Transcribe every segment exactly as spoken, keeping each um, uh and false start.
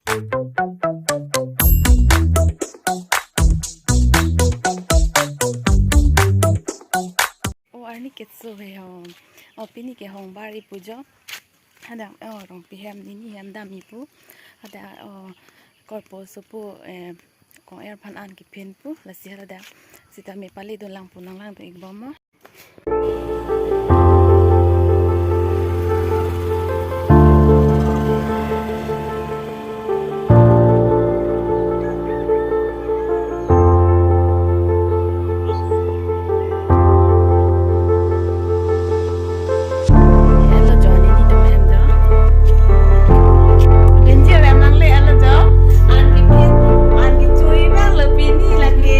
O arni ketso he ho. O pini ke hongbar ipu jo. Hadak o Rongpi hem nini hem dam ipu. Hadak o korpo sopo, eh, kong-er aphan an kephin pu. Lasi hadak sitame pale dolang pu nanglangdun ikbom mo. Alo jo, nini atum hem jo. Benji rem nangle alo jo. An kephin, an kechui nanglo pini lake.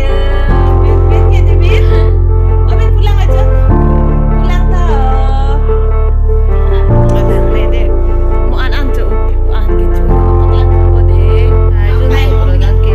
Pen, pen ke debin. Aben pulang aja. Pulang ta. Ada le de. Mo an an jo, an kechui. Pulang ko de. Ayo, nai pulang ke.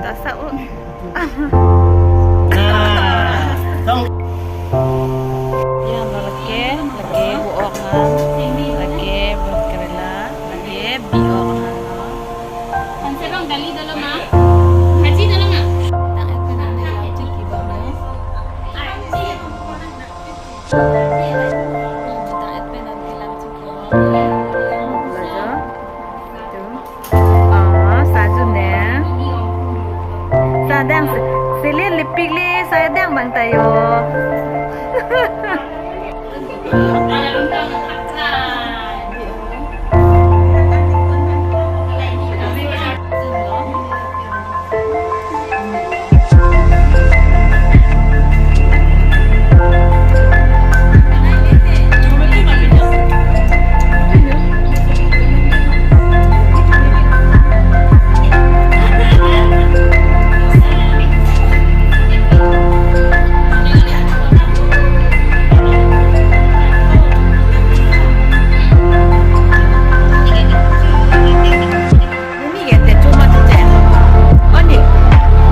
Tasa o. Ya, lake, lake bu-ok han, lake bos karela, lake bi-ok han. Hanserong dali dolo ma. Haji dolo ma. Tang ek pen ane ya, ciki bang ya. Haji. Cita et pen an kelang chiklo. Bajo. Tu. Oh, saju ne. Sadang se-, sili lipik li sadang bang tayo. Ini ya, techo machun je. Oni,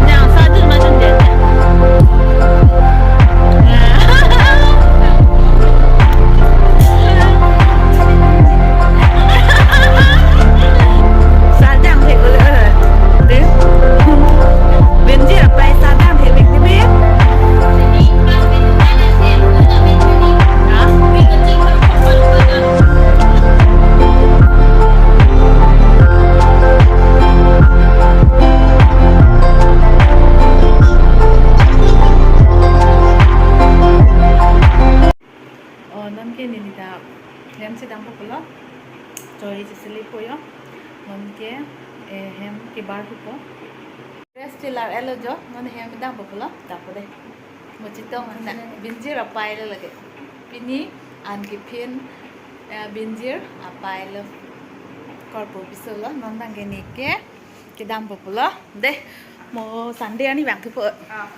nang sadu machun je. Sadang he, eh, eh. Deh. Benjir apa sadang he, bek, bek. Oh, non ke neli ta hem chedampo pulo. Chori chesilipo jo. Non ke, eh, hem kebar thupo. Rest tilar elo jo, non hem dampo pulo, dampo dei. Mo chetong na, binjir apai lo lake. Pini an kephin, eh, binjir apai lo. Korpo piso lo, non tangke neke kedampo pulo. Dei, mo Sunday arni vang thupo. Ah.